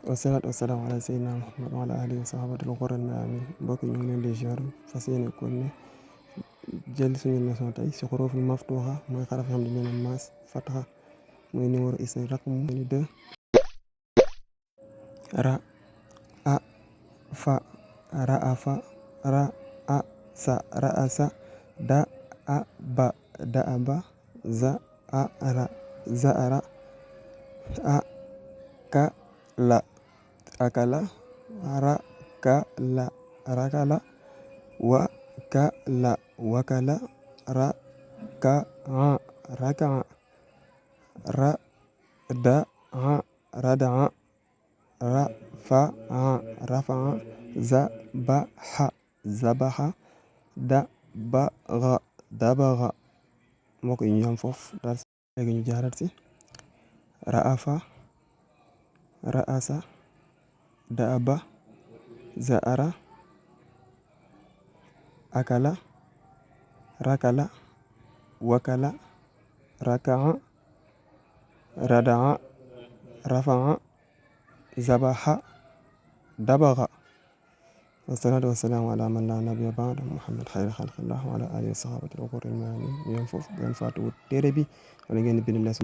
wasalaatu wasalaamu ala sayyidina Muhammad wa ala alihi wa sahabatil ghurril mayamin mbokk ñu ngi leen di ziar fas yéene kon ne jël suñu leçon tey si xuruful maftuha mooy xaraf yoo xam ne dañu leen maas fatha muy numéro isna raqmu ni 2 ra a fa ra a fa ra a sa da a ba za a ra a ka la akala rakala wakala raka'a rada'a rafa'a zabaha dabagha moo ko ñu yam foofu daal léegi ñu jaarat si ra'afa ra'asa da'aba za'ara akala rakala wakala raka'a rada'a rafa'a zabaha dabagha wasalaatu wasalaamu ala man laa nabiyya ba'da Muhammad xayri xalqillah wa ala alihi wa sahabati al ghurril mayamin ñu yam foofu ngeen fàttewut téere bi wala ngeen bind lees